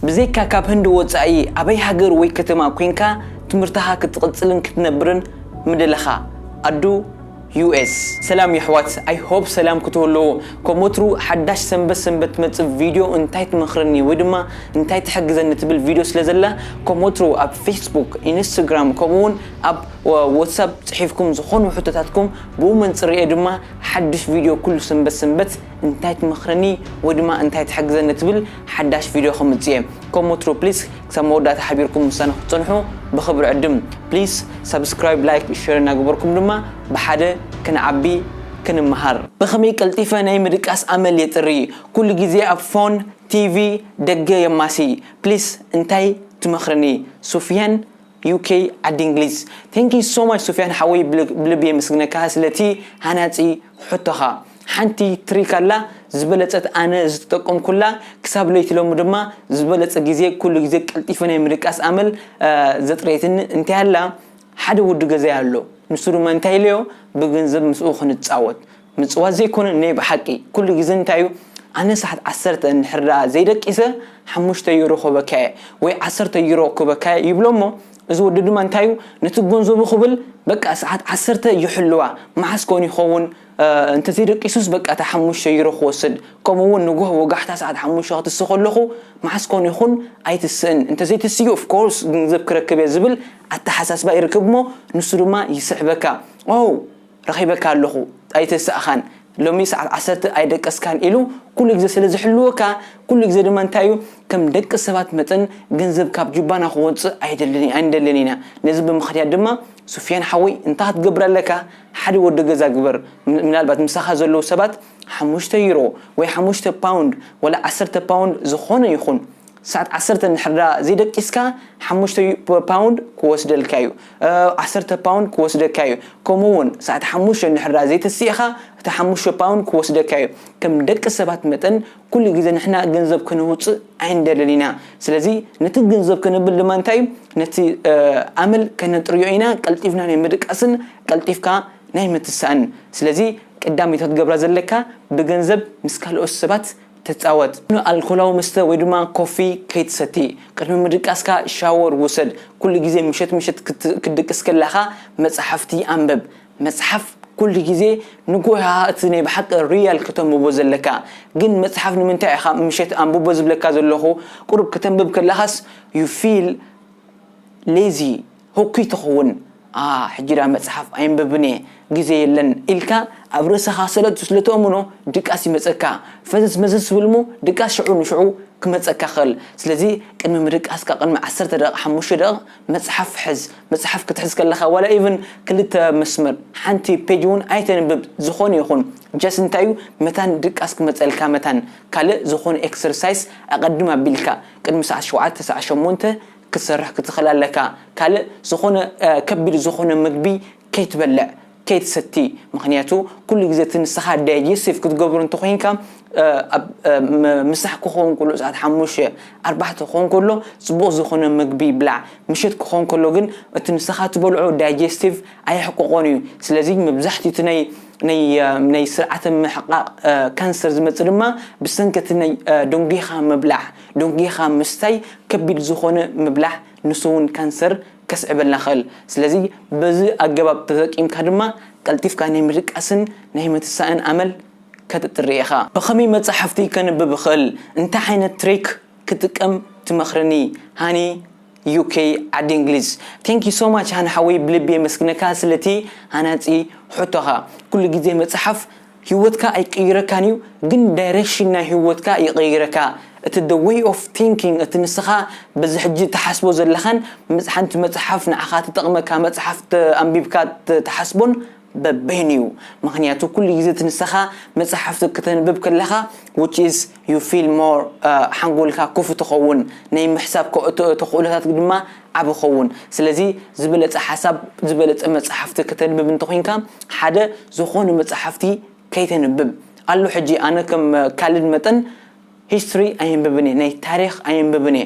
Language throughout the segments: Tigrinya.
ብዘይካ ካብ ህንዲ ወጻኢ ኣበይ ሃገር ወይ ከተማ ኮይንካ ትምህርትኻ ክትቕጽልን ክትነብርን ምደለኻ? ኣዱ፣ ዩ ኤስ። ሰላም የሕዋት፣ I hope ሰላም ክትህልዉ። ከም ወትሩ ሓዳሽ ሰንበት ሰንበት ትመጽእ ቪድዮ እንታይ ትመኽረኒ ወይ ድማ እንታይ ትሕግዘኒ ትብል ቪድዮ ስለ ዘላ፣ ከም ወትሩ ኣብ ፌስቡክ፣ ኢንስታግራም፣ ከምኡ እውን ኣብ ዋትሳፕ ጽሒፍኩም ዝኾኑ ሕቶታትኩም ብኡ መንጽር እየ ድማ ሓድሽ ቪድዮ ኩሉ ሰንበት ሰንበት እንታይ ትመኽረኒ ወይ ድማ እንታይ ትሕግዘኒ ትብል ሓዳሽ ቪድዮ ከምጽእ እየ። ከም ወትሩ ፕሊስ ክሳብ መወዳእታ ሓቢርኩም ምሳና ክትጸንሑ ብኽብሪ ዕድም። ፕሊስ ሳብስክራይብ፣ ላይክ፣ ሸር እናገበርኩም ድማ ብሓደ ክንዓቢ ክንመሃር። ብኸመይ ቀልጢፈ ናይ ምድቃስ ኣመል የጥሪ? ኩሉ ግዜ ኣብ ፎን፣ ቲቪ፣ ደገ የማሲ። ፕሊስ እንታይ ትመኽርኒ? ሱፍያን፣ ዩ ኬ፣ ዓዲ እንግሊዝ። Thank you so much ሱፍያን ሓወይ፣ ብልብ የመስግነካ ስለቲ ሃናጺ ሕቶኻ። ሓንቲ ትሪክ ኣላ ዝበለጸት ኣነ ዝተጠቀምኩላ ክሳብ ለይቲ ሎሚ ድማ ዝበለጸ ግዜ ኩሉ ግዜ ቀልጢፈ ናይ ምድቃስ ኣመል ዘጥረየትኒ እንታይ ኣላ? ሓደ ውዱ ገዛይ ኣሎ። ንሱ ድማ እንታይ ኢለዮ? ብገንዘብ ምስኡ ክንጻወት። ምጽዋት ዘይኮነ ናይ ብሓቂ ኩሉ ግዜ እንታይ እዩ? ኣነ ሰዓት ዓሰርተ እንድሕር ደኣ ዘይደቂሰ ሓሙሽተ ዩሮ ክበካየ ወይ ዓሰርተ ዩሮ ክበካየ ይብሎ እሞ፣ እዚ ወዲ ድማ እንታይ እዩ? ነቲ ገንዘቡ ክብል በቃ ሰዓት ዓሰርተ ይሕልዋ። መዓስ ኮን ይኸውን? እንተዘይደቂሱስ በቃ እታ ሓሙሽተ ዩሮ ክወስድ። ከምኡ እውን ንጉህ ወጋሕታ ሰዓት ሓሙሽተ ክትስ ከለኹ መዓስ ኮን ይኹን ኣይትስእን። እንተዘይትስዩ of course ገንዘብ ክረክብ እየ ዝብል ኣተሓሳስባ ይርክብ እሞ፣ ንሱ ድማ ይስዕበካ። ኦ፣ ረኺበካ ኣለኹ፣ ኣይተሳእኻን። ሎሚ ሰዓት ዓሰርተ ኣይደቀስካን ኢሉ ኩሉ ግዜ ስለ ዝሕልወካ፣ ኩሉ ግዜ ድማ እንታይ እዩ? ከም ደቂ ሰባት መጠን ገንዘብ ካብ ጁባና ክወጽእ ኣይደልን፣ ኣይንደልን ኢና። ነዚ ብምኽንያት ድማ ሱፍያን ሓወይ እንታይ ክትገብር ኣለካ? ሓደ ወዲ ገዛ ግበር። ም-፣ ምናልባት ምሳኻ ዘለዉ ሰባት ሓሙሽተ ዩሮ ወይ ሓሙሽተ ፓውንድ ወላ ዓሰርተ ፓውንድ ዝኾነ ይኹን ሰዓት ዓሰርተ እንድሕር ደኣ ዘይደቂስካ ሓሙሽተ ፓውንድ ክወስደልካ እዩ። እ፣ ዓሰርተ ፓውንድ ክወስደካ እዩ። ከምኡ እውን ሰዓት ሓሙሽተ እንድሕር ደኣ ዘይተሲእኻ እቲ ሓሙሽተ ፓውንድ ክወስደካ እዩ። ከም ደቂ ሰባት መጠን ኩሉ ግዜ ንሕና ገንዘብ ከነውፅእ ኣይንደልን ኢና። ስለዚ ነቲ ገንዘብ ከነብል ድማ እንታይ እዩ? ነቲ፣ እ፣ ኣመል ከነጥርዮ ኢና። ቀልጢፍና ናይ ምድቃስን ቀልጢፍካ ናይ ምትሳእን። ስለዚ ቀዳመይቲ ክትገብራ ዘለካ ብገንዘብ ምስ ካልኦት ሰባት ተጻወት። ኣልኮላዊ መስተ ወይ ድማ ኮፊ ከይትሰቲ። ቅድሚ ምድቃስካ ሻወር ውሰድ። ኩሉ ግዜ ምሸት ምሸት ክት-፣ ክትድቅስ ከለኻ መጽሓፍቲ ኣንብብ። መጽሓፍ ኩሉ ግዜ ንጉህ እቲ ናይ ብሓቂ ሪያል ከተንብቦ ዘለካ። ግን መጽሓፍ ንምንታይ ኢኻ ምሸት ኣንብቦ ዝብለካ ዘለኹ? ቁሩብ ከተንብብ ከለኻስ you feel ሌዚ፣ ህኩይ ትኸውን። "ኣ፣ ሕጂ ደኣ መጽሓፍ ኣየንብብን እየ፣ ግዜ የለን" ኢልካ ኣብ ርእስኻ ሰለጥ ስለ ትእምኖ ድቃስ ይመጸካ። ፈዘዝ መዘዝ ትብል እሞ ድቃስ ሽዑ ንሽዑ ክመጸካ ይኽእል። ስለዚ ቅድሚ ምድቃስካ ቅድሚ ዓሰርተ ደቂቕ፣ ሓሙሽተ ደቂቕ መጽሓፍ ሕዝ። መጽሓፍ ክትሕዝ ከለኻ ዋላ ኢቭን ክልተ መስመር፣ ሓንቲ ፔጅ እውን ኣይተንብብ። ዝኾነ ይኹን ጀስት እንታይ እዩ መታን ድቃስ ክመጸልካ መታን ካልእ ዝኾነ ኤክሰርሳይስ ኣቐድም ኣቢልካ ቅድሚ ሰዓት ሸውዓተ፣ ሰዓት ሸሞንተ ክትሰርሕ ክትኽእል ኣለካ። ካልእ ዝኾነ፣ እ፣ ከቢድ ዝኾነ ምግቢ ከይትበልዕ፣ ከይትሰቲ። ምኽንያቱ ኩሉ ግዜ እቲ ንስኻ ዳይጀስቲቭ ክትገብሮ እንተኾይንካ፣ እ፣ ኣብ፣ እ፣ ም-፣ ምሳሕ ክኸውን ከሎ ሰዓት ሓሙሽተ፣ ኣርባዕተ ክኸውን ከሎ ጽቡቕ ዝኾነ ምግቢ ብላዕ። ምሸት ክኸውን ከሎ ግን እቲ ንስኻ ትበልዖ ዳይጀስቲቭ ኣየሕቅቆን እዩ። ስለዚ መብዛሕትኡ እቲ ናይ፣ ናይ፣ እ፣ ናይ ስርዓተ ምሕቃቕ፣ እ፣ ካንሰር ዝመጽእ ድማ ብሰንኪ እቲ ናይ፣ እ፣ ደንጒኻ ምብላዕ፣ ደንጒኻ ምስታይ፣ ከቢድ ዝኾነ ምብላዕ ንሱ እውን ካንሰር ከስዕበልና ይኽእል። ስለዚ በዚ ኣገባብ ተጠቂምካ ድማ ቀልጢፍካ ናይ ምድቃስን ናይ ምትሳእን ኣመል ከተጥሪ ኢኻ። ብኸመይ መጻሕፍቲ ከንብብ እኽእል? እንታይ ዓይነት ትሪክ ክጥቀም ትመኽርኒ? ሃኒ፣ ዩ ኬ፣ ዓዲ እንግሊዝ። Thank you so much ሃኒ ሓወይ፣ ብልቢ የመስግነካ ስለቲ ሃናጺ ሕቶኻ። ኩሉ ግዜ መጽሓፍ ህይወትካ ኣይቅይረካን እዩ፣ ግን ዳይሬክሽን ናይ ህይወትካ ይቅይረካ። እቲ the way of thinking፣ እቲ ንስኻ በዚ ሕጂ ትሓስቦ ዘለኻን መጽ-፣ ሓንቲ መጽሓፍ ንዓኻ ትጠቕመካ መጽሓፍ ተ-፣ ኣንቢብካ ት-፣ ትሓስቦን በበይኑ እዩ። ምኽንያቱ ኩሉ ግዜ እቲ ንስኻ መጽሓፍቲ ከተንብብ ከለኻ፣ which is you feel more፣ እ፣ ሓንጎልካ ክፉት ይኸውን፣ ናይ ምሕሳብ ክእቶ-፣ ተኽእሎታት ድማ ዓቢ ይኸውን። ስለዚ ዝበለጸ ሓሳብ፣ ዝበለጸ መጽሓፍቲ ከተንብብ እንተኾይንካ፣ ሓደ ዝኾነ መጽሓፍቲ ከይተንብብ። ኣሎ ሕጂ ኣነ ከም ካልድ መጠን ሂስትሪ ኣየንብብን እየ፣ ናይ ታሪኽ ኣየንብብን እየ።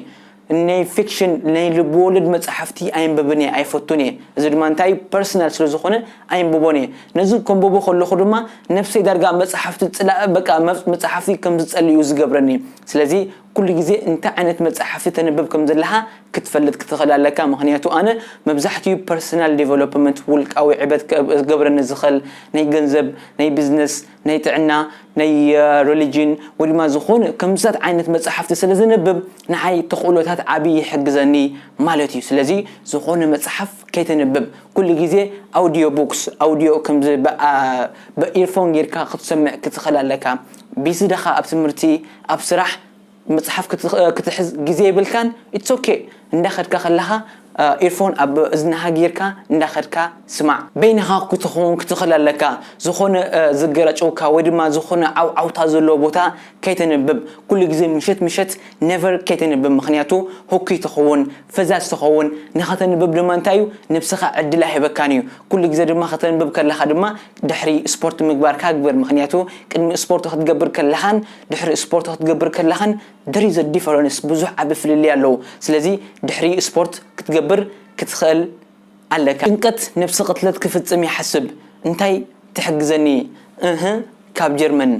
ናይ ፊክሽን ናይ ልብወለድ መጽሓፍቲ ኣይንብብን እየ ኣይፈቱን እየ። እዚ ድማ እንታይ ፐርሰናል ስለ ዝኾነ ኣይንብቦን እየ። ነዚ ከንብቦ ከለኹ ድማ ነብሰይ ዳርጋ መጽሓፍቲ ጽላእ በቃ መጽሓፍቲ ከም ዝጸልእ እዩ ዝገብረኒ። ስለዚ ኩሉ ግዜ እንታይ ዓይነት መጽሓፍቲ ተንብብ ከም ዘለኻ ክትፈልጥ ክትኽእል ኣለካ። ምኽንያቱ ኣነ መብዛሕትኡ ፐርሰናል ዴቨሎፕመንት ውልቃዊ ዕበት ክገብረኒ ዝኽእል ናይ ገንዘብ ናይ ቢዝነስ ናይ ጥዕና ናይ ሪሊጅን ወይ ድማ ዝኾነ ከምዛት ዓይነት መጽሓፍቲ ስለ ዝንብብ ንዓይ ተኽእሎታት ዓብዪ ይሕግዘኒ ማለት እዩ። ስለዚ ዝኾነ መጽሓፍ ከይተንብብ ኩሉ ግዜ ኣውዲዮ ቡክስ ኣውዲዮ ከምዚ ብኢርፎን ጌርካ ክትሰምዕ ክትኽእል ኣለካ። ቢዚ ደኻ ኣብ ትምህርቲ ኣብ ስራሕ መጽሓፍ ክትሕዝ ግዜ የብልካን። ኢትስ ኦኬ። እንዳኸድካ ከለኻ ኢርፎን ኣብ እዝንኻ ጌርካ እንዳኸድካ ስማዕ። በይንኻ ክትኸውን ክትኽእል ኣለካ። ዝኾነ ዝገራጨውካ ወይ ድማ ዝኾነ ዓውዓውታ ዘለዎ ቦታ ከይተንብብ። ኩሉ ግዜ ምሸት ምሸት ነቨር ከይተንብብ። ምኽንያቱ ሁኪ ትኸውን፣ ፈዛዝ ትኸውን። ንኸተንብብ ድማ እንታይ እዩ ነብስኻ ዕድል ኣይህበካን እዩ። ኩሉ ግዜ ድማ ከተንብብ ከለኻ ድማ ድሕሪ ስፖርት ምግባርካ ግበር። ምኽንያቱ ቅድሚ ስፖርት ክትገብር ከለኻን ድሕሪ ስፖርት ክትገብር ከለኻን there is a difference ብዙሕ ዓቢ ፍልልይ ኣለዉ። ስለዚ ድሕሪ ስፖርት ክትገብር ክትኽእል ኣለካ። ጭንቀት ነብሲ ቅትለት ክፍጽም ይሓስብ እንታይ ትሕግዘኒ እህ ካብ ጀርመን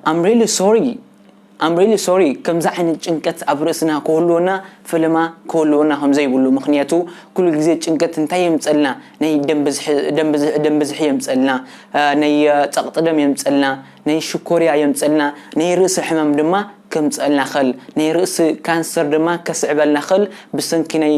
I'm really sorry I'm really sorry ከምዚ ዓይነት ጭንቀት ኣብ ርእስና ክህልወና ፈለማ ክህልወና ከም ዘይብሉ ምኽንያቱ ኩሉ ግዜ ጭንቀት እንታይ የምጸልና ናይ ደም ብዝሒ ደም ብዝሒ ደም ብዝሒ የምጸልና ናይ ጸቕጢ ደም የምጸልና ናይ ሽኮርያ የምጸልና ናይ ርእሲ ሕማም ድማ ከምጸልና ኽእል ናይ ርእሲ ካንሰር ድማ ከስዕበልና ኽእል ብሰንኪ ናይ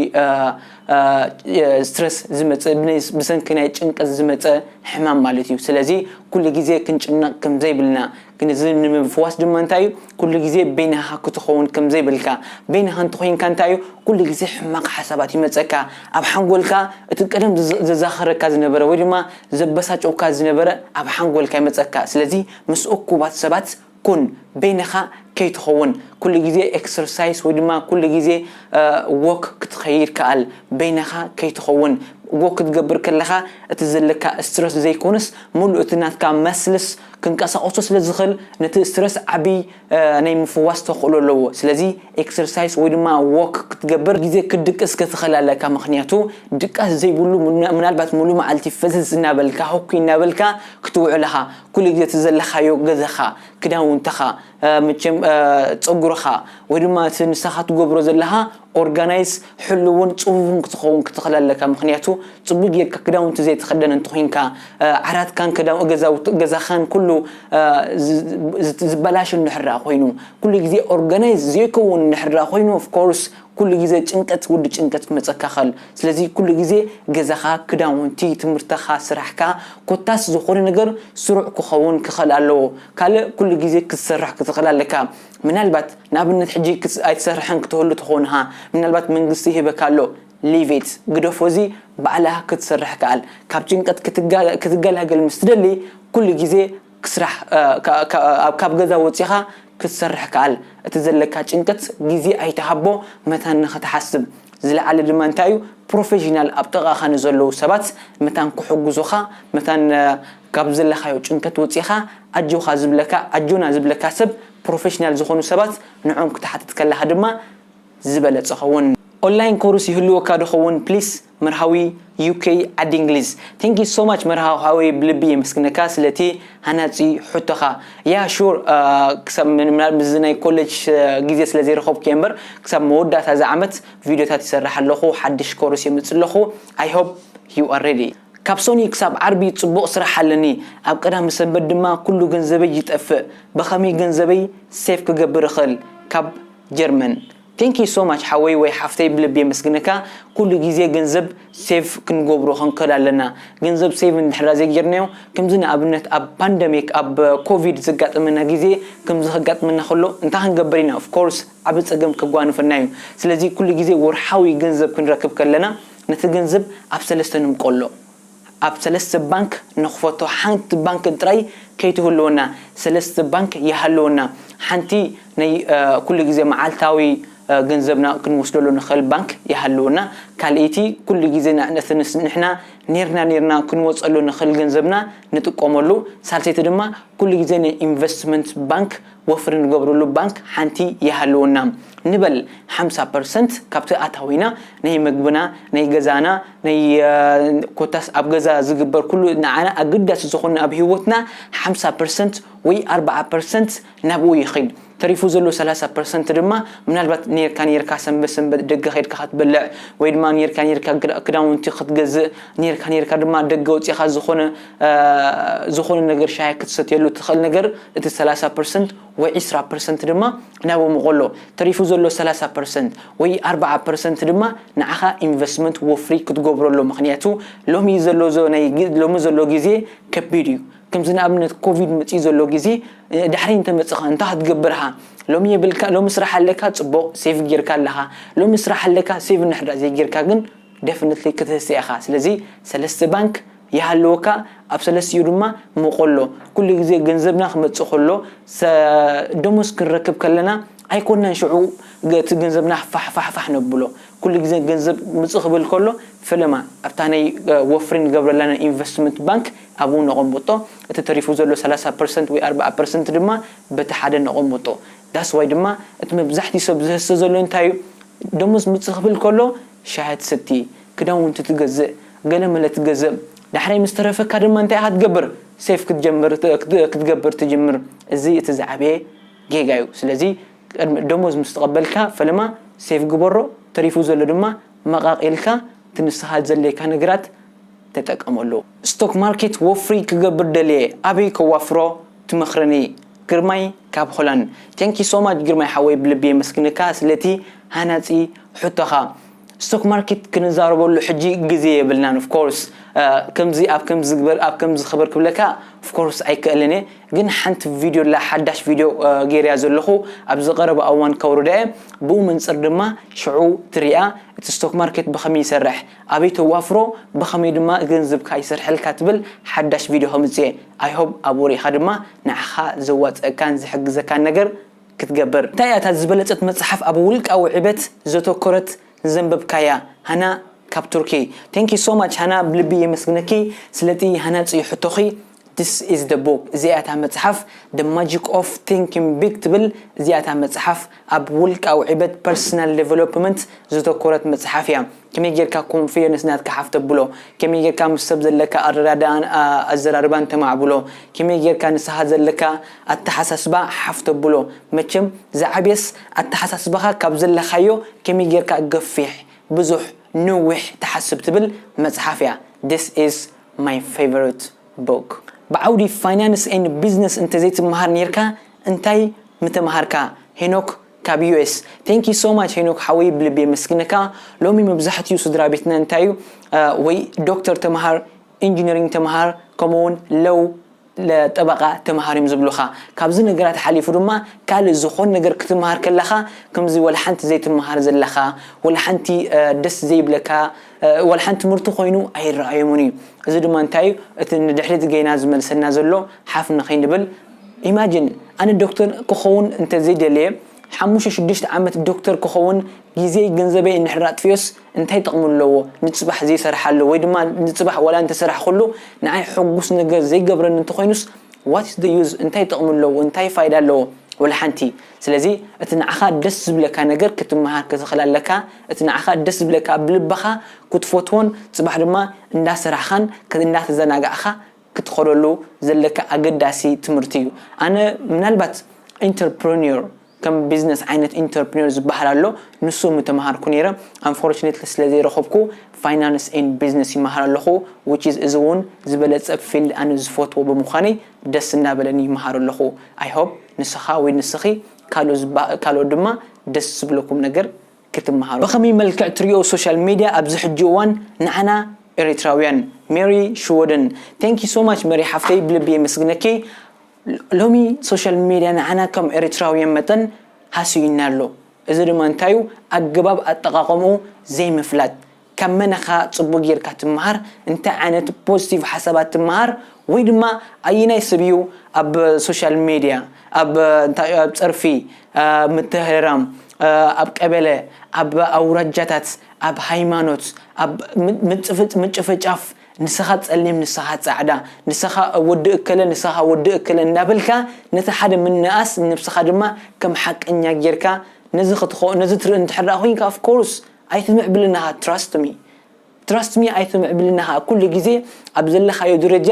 ስትረስ ዝመጽእ ብሰንኪ ናይ ጭንቀት ዝመጸ ሕማም ማለት እዩ። ስለዚ ኩሉ ግዜ ክንጭነቕ ከም ዘይብልና ግን እዚ ንምፍዋስ ድማ እንታይ እዩ ኩሉ ግዜ በይንኻ ክትኸውን ከም ዘይብልካ በይንኻ እንተኾይንካ እንታይ እዩ ኩሉ ግዜ ሕማቕ ሓሳባት ይመጸካ ኣብ ሓንጎልካ እቲ ቀደም ዘዛኸረካ ዝነበረ ወይ ድማ ዘበሳጨውካ ዝነበረ ኣብ ሓንጎልካ ይመጸካ። ስለዚ ምስ እኩባት ሰባት ኩን በይንኻ ከይትኸውን ኩሉ ግዜ ኤክሰርሳይስ ወይ ድማ ኩሉ ግዜ ወክ ክትኸይድ ከኣል በይንኻ ከይትኸውን ወክ ክትገብር ከለኻ እቲ ዘለካ ስትረስ ዘይኮንስ ሙሉእ እቲ ናትካ መስልስ ክንቀሳቐሶ ስለ ዝኽእል ነቲ ስትረስ ዓብይ ናይ ምፍዋስ ተኽእሎ ኣለዎ። ስለዚ ኤክሰርሳይስ ወይ ድማ ወክ ክትገብር ግዜ ክትድቅስ ክትኽእል ኣለካ። ምኽንያቱ ድቃስ ዘይብሉ ምናልባት ሙሉ መዓልቲ ፈዘዝ እናበልካ ሆኩ እናበልካ ክትውዕል ኢኻ። ኩሉ ግዜ እቲ ዘለኻዮ ገዛኻ ክዳውንትኻ መቸም ፀጉርኻ ወይ ድማ እቲ ንስኻ ትገብሮ ዘለኻ ኦርጋናይዝ ሕሉውን ፅቡብን ክትኸውን ክትኽእል ኣለካ። ምኽንያቱ ፅቡብ ጌርካ ክዳውንቲ ዘይትኽደን እንተኾይንካ ዓራትካን ገዛኻን ኩሉ ዝበላሽ እንድሕር ኮይኑ ኩሉ ግዜ ኦርጋናይዝ ዘይከውን እንድሕር ኮይኑ ኦፍኮርስ ኩሉ ግዜ ጭንቀት ውዲ ጭንቀት ክመፀካ ኸል ስለዚ ኩሉ ግዜ ገዛኻ ክዳውንቲ ትምህርትኻ ስራሕካ ኮታስ ዝኾነ ነገር ስሩዕ ክኸውን ክኽእል ኣለዎ። ካልእ ኩሉ ግዜ ክትሰርሕ ክትኽእል ኣለካ። ምናልባት ንኣብነት ሕጂ ኣይትሰርሕን ክትህሉ ትኾንኻ ምናልባት መንግስቲ ይህበካ ኣሎ ሊቪት ግደፎ እዚ ባዕልኻ ክትሰርሕ ከኣል ካብ ጭንቀት ክትገላገል ምስ ትደሊ ኩሉ ግዜ ክስራሕ ካብ ገዛ ወፂኻ ክትሰርሕ ከኣል እቲ ዘለካ ጭንቀት ግዜ ኣይትሃቦ መታን ንኽትሓስብ ዝለዓለ ድማ እንታይ እዩ ፕሮፌሽናል ኣብ ጥቓኻ ንዘለዉ ሰባት መታን ክሕግዙኻ መታን ካብ ዘለኻዮ ጭንቀት ወፂኻ ኣጆኻ ዝብለካ ኣጆና ዝብለካ ሰብ ፕሮፌሽናል ዝኾኑ ሰባት ንዖም ክትሓትት ከለኻ ድማ ዝበለጸ ኸውን። ኦንላይን ኮርስ ይህልወካ ዶ ኸውን ፕሊስ? መርሃዊ ዩኬ ዓዲ እንግሊዝ። Thank you so much መርሃዊ ሓወይ ብልቢ የመስግነካ ስለቲ ሃናጺ ሕቶኻ። ያ ሹር ክሳብ ምናልባት ምስዚ ናይ ኮሌጅ ግዜ ስለ ዘይረኸብኩ እየ እምበር ክሳብ መወዳእታ እዚ ዓመት ቪድዮታት ይሰርሕ ኣለኹ፣ ሓድሽ ኮርስ የምጽእ ኣለኹ። I hope you are ready። ካብ ሶኒ ክሳብ ዓርቢ ጽቡቕ ስራሕ ኣለኒ። ኣብ ቀዳሚ ሰንበት ድማ ኩሉ ገንዘበይ ይጠፍእ። ብኸመይ ገንዘበይ ሴፍ ክገብር እኽእል? ካብ ጀርመን። Thank you so much ሓወይ ወይ ሓፍተይ ብልቢ የመስግነካ። ኩሉ ግዜ ገንዘብ ሴፍ ክንገብሮ ክንክእል ኣለና። ገንዘብ ሴቭ እንድሕራ ዘይጌርናዮ ከምዚ ንኣብነት ኣብ ፓንደሚክ ኣብ ኮቪድ ዘጋጠመና ግዜ ከምዚ ከጋጥመና ከሎ እንታይ ክንገብር ኢና? Of course ዓቢ ጸገም ከጓንፈና እዩ። ስለዚ ኩሉ ግዜ ወርሓዊ ገንዘብ ክንረክብ ከለና ነቲ ገንዘብ ኣብ ሰለስተ ንምቀሎ። ኣብ ሰለስተ ባንክ ንኽፈቶ ሓንቲ ባንክ ጥራይ ከይትህልወና ሰለስተ ባንክ ይሃልወና። ሓንቲ ናይ ኩሉ ግዜ መዓልታዊ ገንዘብና ክንወስደሉ ንኽእል ባንክ ይሃልወና። ካልኣይቲ ኩሉ ግዜ ንሕና ኔርና ኔርና ክንወፀሉ ንኽእል ገንዘብና ንጥቀመሉ። ሳልሰይቲ ድማ ኩሉ ግዜ ናይ ኢንቨስትመንት ባንክ ወፍሪ ንገብረሉ ባንክ ሓንቲ ይሃልወና። ንበል ሓምሳ ፐርሰንት ካብቲ ኣታዊና ናይ መግብና ናይ ገዛና ናይ ኮታስ ኣብ ገዛ ዝግበር ኩሉ ንዓና ኣገዳሲ ዝኾነ ኣብ ህይወትና ሓምሳ ፐርሰንት ወይ ኣርባዓ ፐርሰንት ናብኡ ይኸይድ። ተሪፉ ዘሎ ሰላሳ ፐርሰንት ድማ ምናልባት ኔርካ ኔርካ ሰንበት ሰንበት ደገ ኸይድካ ክትበልዕ ወይ ድማ ኔርካ ኔርካ ክዳውንቲ ክትገዝእ ኔርካ ኔርካ ድማ ደገ ወፂኻ ዝኾነ ዝኾነ ነገር ሻሂ ክትሰትየሉ ትኽእል ነገር እቲ ሰላሳ ፐርሰንት ወይ ዕስራ ፐርሰንት ድማ ናብኡ ምቆሎ። ተሪፉ ዘሎ ሰላሳ ፐርሰንት ወይ ኣርባዓ ፐርሰንት ድማ ንዓኻ ኢንቨስትመንት ወፍሪ ክትገብረሉ። ምኽንያቱ ሎሚ ዘሎ ዞ ናይ ሎሚ ዘሎ ግዜ ከቢድ እዩ። ከምዚ ንኣብነት ኮቪድ መፅዩ ዘሎ ግዜ ዳሕሪ እንተመፅኻ እንታይ ክትገብርሃ? ሎሚ የብልካ ሎሚ ስራሕ ኣለካ ፅቡቕ ሴቭ ጌርካ ኣለኻ። ሎሚ ስራሕ ኣለካ ሴቭ እንድሕር ዘይጌርካ ግን ደፍንትሊ ክትህስእ ኢኻ። ስለዚ ሰለስተ ባንክ ይሃልወካ። ኣብ ሰለስቲኡ ድማ መቆሎ ኩሉ ግዜ ገንዘብና ክመፅእ ከሎ ደሞዝ ክንረክብ ከለና ኣይኮናን ሽዑ እቲ ገንዘብና ፋሕፋሕፋሕ ነብሎ። ኩሉ ግዜ ገንዘብ ምፅእ ክብል ከሎ ፈለማ ኣብታ ናይ ወፍሪ ንገብረላ ናይ ኢንቨስትመንት ባንክ ኣብኡ ነቐምጦ። እቲ ተሪፉ ዘሎ ሰላሳ ፐርሰንት ወይ ኣርባዓ ፐርሰንት ድማ በቲ ሓደ ነቐምጦ። ዳስ ዋይ ድማ እቲ መብዛሕትኡ ሰብ ዝህሰ ዘሎ እንታይ እዩ? ደሞዝ ምፅእ ክብል ከሎ ሻሂ ትሰቲ፣ ክዳውንቲ ትገዝእ፣ ገለመለ ትገዝእ። ዳሕራይ ምስ ተረፈካ ድማ እንታይ ኢኻ ትገብር? ሴፍ ክትጀምር ክትገብር ትጅምር። እዚ እቲ ዝዓበየ ጌጋ እዩ። ስለዚ ደሞዝ ምስ ተቐበልካ ፈለማ ሴፍ ግበሮ፣ ተሪፉ ዘሎ ድማ መቓቒልካ እቲ ንስኻ ዘድልየካ ነገራት ተጠቀመሉ። ስቶክ ማርኬት ወፍሪ ክገብር ደልየ ኣበይ ከዋፍሮ ትመኽረኒ? ግርማይ ካብ ሆላንድ። Thank you so much ግርማይ ሓወይ ብልቢ የመስግነካ ስለቲ ሃናጺ ሕቶኻ። ስቶክ ማርኬት ክንዛረበሉ ሕጂ ግዜ የብልናን of course። ከምዚ ኣብ ከምዚ ግበር ኣብ ከምዚ ክበር ክብለካ of course ኣይክእልን እየ። ግን ሓንቲ ቪድዮ ኣላ ሓዳሽ ቪድዮ ገይርያ ዘለኹ ኣብዚ ቀረባ እዋን ከውርዳ እየ። ብኡ መንፅር ድማ ሽዑ ትሪኣ እቲ ስቶክ ማርኬት ብኸመይ ይሰርሕ ኣበይ ተዋፍሮ ብኸመይ ድማ ገንዘብካ ይሰርሐልካ ትብል ሓዳሽ ቪድዮ ከምፅእ እየ። I hope ኣብኡ ሪኢኻ ድማ ንዓኻ ዘዋፅአካን ዝሕግዘካን ነገር ክትገብር። እንታይ እያ እታ ዝበለፀት መፅሓፍ ኣብ ውልቃዊ ዕበት ዘተኮረት ዘንበብካያ? ሃና ካብ ቱርኪ። Thank you so much ሃና ብልቢ የመስግነኪ ስለቲ ሃናፂ ሕቶኺ። This is the book እዚኣ እታ መፅሓፍ The Magic of Thinking Big ትብል። እዚኣ እታ መፅሓፍ ኣብ ውልቃዊ ዕበት ፐርሰናል ዴቨሎፕመንት ዘተኮረት መፅሓፍ እያ። ከመይ ጌርካ ኮንፊደንስ ናትካ ሓፍ ተብሎ፣ ከመይ ጌርካ ምስ ሰብ ዘለካ ኣረዳድኣን ኣዘራርባን ተማዕብሎ፣ ከመይ ጌርካ ንስኻ ዘለካ ኣተሓሳስባ ሓፍ ተብሎ። መቸም ዝዓብየስ ኣተሓሳስባኻ ካብ ዘለኻዮ ከመይ ጌርካ ገፊሕ ብዙሕ ንዊሕ ትሓስብ ትብል መፅሓፍ እያ። This is my favorite book። ብዓውዲ ፋይናንስ ኤንድ ቢዝነስ እንተዘይትመሃር ኔርካ እንታይ ምተምሃርካ? ሄኖክ ካብ ዩ ኤስ። Thank you so much ሄኖክ ሓወይ ብልቢ የመስግነካ። ሎሚ መብዛሕትኡ ስድራ ቤትና እንታይ እዩ ወይ ዶክተር ተምሃር፣ ኢንጂነሪንግ ተምሃር፣ ከምኡውን ለው ለጠበቃ ተምሃር እዮም ዝብሉኻ። ካብዚ ነገራት ሓሊፉ ድማ ካልእ ዝኾን ነገር ክትምሃር ከለኻ ከምዚ ወላ ሓንቲ ዘይትምሃር ዘለኻ ወላ ሓንቲ ደስ ዘይብለካ ወላ ሓንቲ ትምህርቲ ኮይኑ ኣይረኣዮምን እዩ። እዚ ድማ እንታይ እዩ እቲ ንድሕሪት ገይና ዝመልሰና ዘሎ ሓፍ ንኸይንብል። ኢማጂን ኣነ ዶክተር ክኸውን እንተዘይደለየ ሓሙሽተ ሽዱሽተ ዓመት ዶክተር ክኸውን ግዜይ ገንዘበይ እንድሕር ኣጥፊኦስ እንታይ ጥቕሚ ኣለዎ? ንፅባሕ ዘይሰርሓሉ ወይ ድማ ንፅባሕ ዋላ እንተሰራሕኩሉ ንዓይ ሕጉስ ነገር ዘይገብረኒ እንተኾይኑስ what is the use? እንታይ ጥቕሚ ኣለዎ? እንታይ ፋይዳ ኣለዎ? ወላ ሓንቲ። ስለዚ እቲ ንዓኻ ደስ ዝብለካ ነገር ክትመሃር ክትኽእል ኣለካ። እቲ ንዓኻ ደስ ዝብለካ ብልብኻ ክትፈትዎን ፅባሕ ድማ እንዳሰራሕኻን እንዳተዘናጋዕኻ ክትኸደሉ ዘለካ ኣገዳሲ ትምህርቲ እዩ። ኣነ ምናልባት ኢንተርፕረኒር ከም ቢዝነስ ዓይነት ኢንተርፕረኒር ዝበሃል ኣሎ ንሱ ምተምሃርኩ ነይረ። Unfortunately ስለ ዘይረኸብኩ ፋይናንስ ኤንድ ቢዝነስ ይመሃር ኣለኹ። Which is እዚ እውን ዝበለፀ ፊልድ ኣነ ዝፈትዎ ብምዃነይ ደስ እናበለኒ ይመሃር ኣለኹ። I hope ንስኻ ወይ ንስኺ ካልኦት ድማ ደስ ዝብለኩም ነገር ክትመሃሩ። ብኸመይ መልክዕ ትሪኦ ሶሻል ሜድያ ኣብዚ ሕጂ እዋን ንዓና ኤሪትራውያን? ሜሪ ሽወደን። Thank you so much መሪ ሓፍተይ ብልቢ የመስግነኪ። ሎሚ ሶሻል ሜድያ ንዓና ከም ኤሪትራውያን መጠን ሃስዩና ኣሎ። እዚ ድማ እንታይ እዩ? ኣገባብ ኣጠቓቐምኡ ዘይምፍላጥ። ካብ መን ኢኻ ጽቡቕ ጌርካ ትመሃር? እንታይ ዓይነት ፖዚቲቭ ሓሳባት ትመሃር? ወይ ድማ ኣየናይ ሰብ እዩ ኣብ ሶሻል ሜድያ ኣብ እንታይ ኣብ ጸርፊ ምትህርራም ኣብ ቀበለ ኣብ ኣውራጃታት ኣብ ሃይማኖት ኣብ ምጭፍጫፍ ንስኻ ጸሊም ንስኻ ጻዕዳ ንስኻ ወዲ እከለ ንስኻ ወዲ እከለ እናበልካ ነቲ ሓደ ምንኣስ ንነብስኻ ድማ ከም ሓቀኛ ጌርካ ነዚ ክትኾ ነዚ ትርኢ እንድሕር ደኣ ኮይንካ of course ኣይትምዕብልን ኢኻ። Trust me trust me ኣይትምዕብልን ኢኻ። ኩሉ ግዜ ኣብ ዘለኻዮ ደረጃ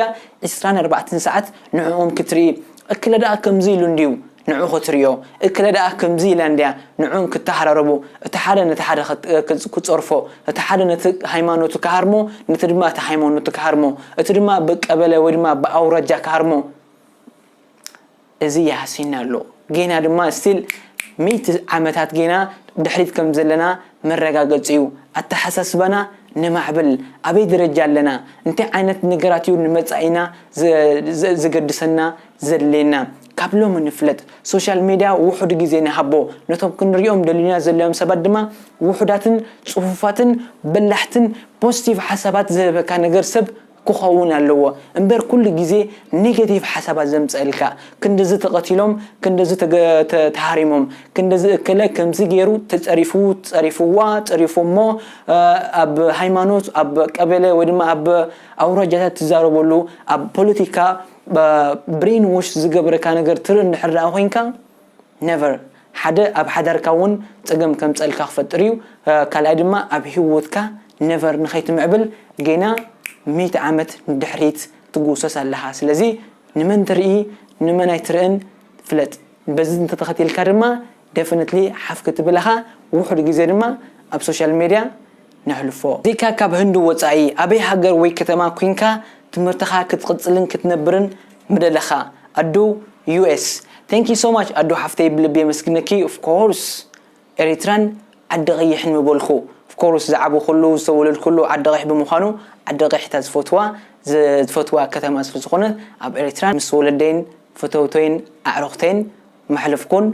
ዕስራን ኣርባዕተን ሰዓት ንዕኦም ክትርኢ። እክለ ደኣ ከምዚ ኢሉ እንድዩ ንዑ ክትርእዮ። እክለ ደኣ ከምዚ ኢላ እንድያ ንዑን ክተሃራረቡ። እቲ ሓደ ነቲ ሓደ ክት- ክጽ- ክጸርፎ፣ እቲ ሓደ ነቲ ሃይማኖቱ ክሃርሞ፣ ነቲ ድማ እቲ ሃይማኖቱ ክሃርሞ፣ እቲ ድማ ብቀበሌ ወይ ድማ ብኣውራጃ ክሃርሞ። እዚ ይሃስየና ኣሎ። ጌና ድማ still ሚእቲ ዓመታት ጌና ድሕሪት ከም ዘለና መረጋገጺ እዩ። ኣተሓሳስባና ነማዕብል። ኣበይ ደረጃ ኣለና? እንታይ ዓይነት ነገራት እዩ ንመጻኢና ዝ- ዝ- ዝገድሰና ዘድልየና? ካብ ሎሚ ንፍለጥ። ሶሻል ሜድያ ውሑድ ግዜ ንሃቦ። ነቶም ክንሪኦም ደሊና ዘለዮም ሰባት ድማ ውሑዳትን ጽፉፋትን በላሕትን ፖዚቲቭ ሓሳባት ዝህበካ ነገር ሰብ ክኸውን ኣለዎ እምበር ኩሉ ግዜ ኔጌቲቭ ሓሳባት ዘምፀእልካ። ክንድዚ ተቐቲሎም፣ ክንድዚ ተገ- ተ- ተሃሪሞም፣ ክንድዚ እከለ ከምዚ ገይሩ ተፀሪፉ፣ ፀሪፍዋ፣ ፀሪፎሞ፣ ኣብ ሃይማኖት፣ ኣብ ቀበሌ ወይ ድማ ኣብ ኣውራጃታት ትዛረበሉ፣ ኣብ ፖለቲካ ብሬን ዎሽ ዝገብረካ ነገር ትርኢ እንድሕር ደኣ ኮይንካ ነቨር ሓደ ኣብ ሓዳርካ እውን ፀገም ከምፀልካ ክፈጥር እዩ። ካልኣይ ድማ ኣብ ህይወትካ ነቨር ንኸይትምዕብል ጌና ሚእቲ ዓመት ንድሕሪት ትጉሰስ ኣለኻ። ስለዚ ንመን ትርኢ ንመን ኣይትርእን ፍለጥ። በዚ እንተተኸቲልካ ድማ ደፍነትሊ ሓፍ ክትብል ኢኻ። ውሑድ ግዜ ድማ ኣብ ሶሻል ሜድያ ነሕልፎ። ዜካ ካብ ህንዲ ወጻኢ ኣበይ ሃገር ወይ ከተማ ኩንካ ትምህርትኻ ክትቕጽልን ክትነብርን ምደለኻ? ኣዱ ዩ ኤስ። Thank you so much ኣዱ ሓፍተይ ብልቢ የመስግነኪ። Of course ኤሪትራን ዓዲ ቀይሕን ምበልኩ። Of course ዝዓበኹሉ ዝተወለድኩሉ ዓዲ ቀይሕ ብምዃኑ ዓዲ ቀይሕ እታ ዝፈትዋ ዝፈትዋ ከተማ ስለ ዝኾነት ኣብ ኤሪትራን ምስ ወለደይን ፈተውተይን ኣዕሩኽተይን መሕለፍኩን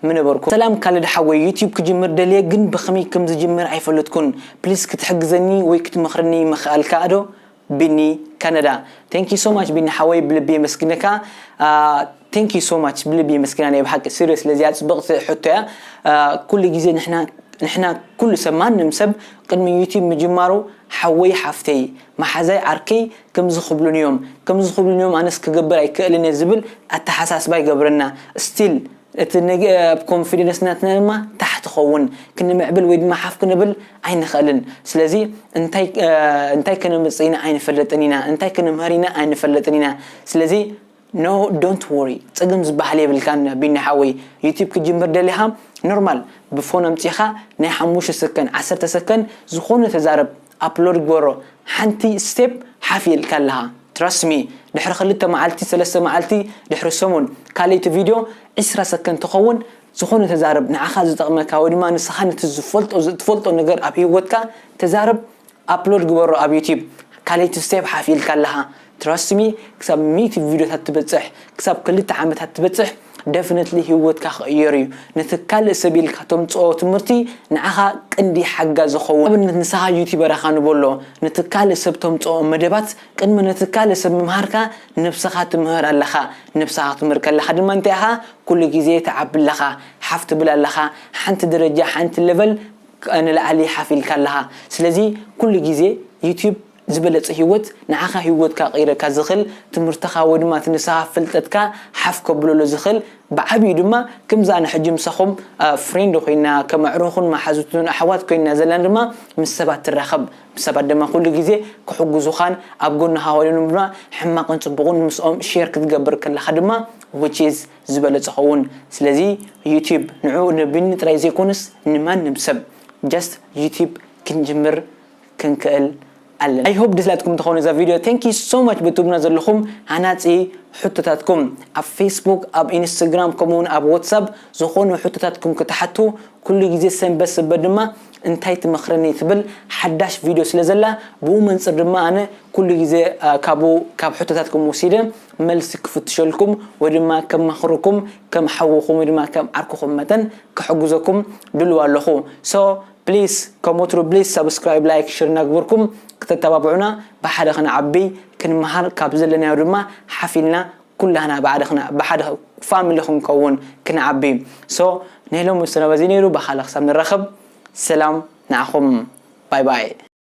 ምነበርኩ። ሰላም ካልድ ሓወይ ዩቲዩብ ክጅምር ደልየ ግን ብኸመይ ከም ዝጅምር ኣይፈለጥኩን ፕሊስ ክትሕግዘኒ ወይ ክትመኽርኒ ምኽኣልካ ዶ? ቢኒ ካናዳ። Thank you so much ቢኒ ሓወይ ብልቢ የመስግነካ። Thank you so much ብልቢ የመስግና ናይ ብሓቂ serious ለዚያ ጽብቕቲ ሕቶ እያ። ኩሉ ግዜ ንሕና ንሕና ኩሉ ሰብ ማንም ሰብ ቅድሚ ዩቲዩብ ምጅማሩ ሓወይ ሓፍተይ መሓዛይ ዓርከይ ከምዚ ክብሉን እዮም ከምዚ ክብሉን እዮም ኣነስ ክገብር ኣይክእልን እየ ዝብል ኣተሓሳስባ ይገብረና። Still እቲ ኮንፊደንስ ናትና ድማ ታሕቲ ኸውን ክንምዕብል ወይ ድማ ሓፍ ክንብል ኣይንኽእልን። ስለዚ እንታይ እንታይ ከነምፅእ ኢና ኣይንፈልጥን ኢና እንታይ ክንምህር ኢና ኣይንፈልጥን ኢና። ስለዚ no don't worry ጸገም ዝበሃል የብልካን ቢኒ ሓወይ። ዩቲብ ክጅምር ደሊኻ ኖርማል ብፎን ኣምፂኻ ናይ ሓሙሽተ ሰከን ዓሰርተ ሰከን ዝኾነ ተዛረብ ኣፕሎድ ግበሮ። ሓንቲ ስቴፕ ሓፍ ኢልካ ኣለኻ። Trust me ድሕሪ ክልተ መዓልቲ ሰለስተ መዓልቲ ድሕሪ ሰሙን ካልእቲ ቪድዮ ዕስራ ሰከንድ ትኸውን። ዝኾነ ተዛረብ ንዓኻ ዝጠቕመካ ወይ ድማ ንስኻ ነቲ ዝፈልጦ ትፈልጦ ነገር ኣብ ህይወትካ ተዛረብ ኣፕሎድ ግበሮ ኣብ ዩቲብ። ካልእቲ ስቴፕ ሓፍ ኢልካ ኣለኻ። Trust me ክሳብ ሚእቲ ቪድዮታት ትበፅሕ ክሳብ ክልተ ዓመታት ትበፅሕ ደፍነትሊ ህይወትካ ክቕየር እዩ። ነቲ ካልእ ሰብ ኢልካ ተምፅኦ ትምህርቲ ንዓኻ ቅንዲ ሓጋ ዝኸውን ኣብነት ንስኻ ዩቲበራኻ ንበሎ ነቲ ካልእ ሰብ ተምፅኦ መደባት ቅድሚ ነቲ ካልእ ሰብ ምምሃርካ ነብስኻ ትምህር ኣለኻ። ነብስኻ ክትምህር ከለኻ ድማ እንታይ ኢኻ ኩሉ ግዜ ትዓቢ ኣለኻ። ሓፍ ትብል ኣለኻ። ሓንቲ ደረጃ ሓንቲ ሌቨል ንላዕሊ ሓፍ ኢልካ ኣለኻ። ስለዚ ኩሉ ግዜ ዩቲብ ዝበለጸ ህይወት ንዓኻ ህይወትካ ቀይረካ ዝኽእል ትምህርትኻ ወይ ድማ እቲ ንስኻ ፍልጠትካ ሓፍ ከብለሉ ዝኽእል ብዓብዩ ድማ ከምዚ ኣነ ሕጂ ምሳኹም ፍሬንድ ኮይና ከም ኣዕሩኽን መሓዙትን ኣሕዋት ኮይና ዘለና ድማ ምስ ሰባት ትራኸብ ምስ ሰባት ድማ ኩሉ ግዜ ክሕግዙኻን ኣብ ጎንኻ ኮይኖም ድማ ሕማቕን ጽቡቕን ምስኦም ሼር ክትገብር ከለኻ ድማ which is ዝበለጸ ኸውን። ስለዚ ዩቲብ ንዑ ንቢኒ ጥራይ ዘይኮነስ ንማንም ሰብ just ዩቲብ ክንጅምር ክንክእል ኣለና። I hope ድስላትኩም ተኾነ እዛ ቪድዮ thank you so much ብትብና ዘለኹም ሃናጺ ሕቶታትኩም ኣብ ፌስቡክ ኣብ ኢንስታግራም ከምኡውን ኣብ ዋትሳፕ ዝኾኑ ሕቶታትኩም ክትሓቱ ኩሉ ግዜ ሰንበት ሰንበት ድማ እንታይ ትመኽረኒ ትብል ሓዳሽ ቪድዮ ስለ ዘላ ብኡ መንፅር ድማ ኣነ ኩሉ ግዜ ካብኡ ካብ ሕቶታትኩም ወሲደ መልሲ ክፍትሸልኩም ወይ ድማ ከም መኽርኩም ከም ሓውኹም ወይ ድማ ከም ዓርኩኹም መጠን ክሕግዘኩም ድልው ኣለኹ። So please ከም ወትሩ please subscribe like share እናግበርኩም ክተተባብዑና ብሓደ ክንዓቢ ክንመሃር ካብ ዘለናዮ ድማ ሓፊልና ኩላህና ብሓደ ክና- ብሓደ ፋሚሊ ክንከውን ክንዓቢ። So ናይ ሎሚ መሰናበዚ ነይሩ ብኻልእ ክሳብ ንራኸብ ሰላም ንዓኹም ባይ ባይ።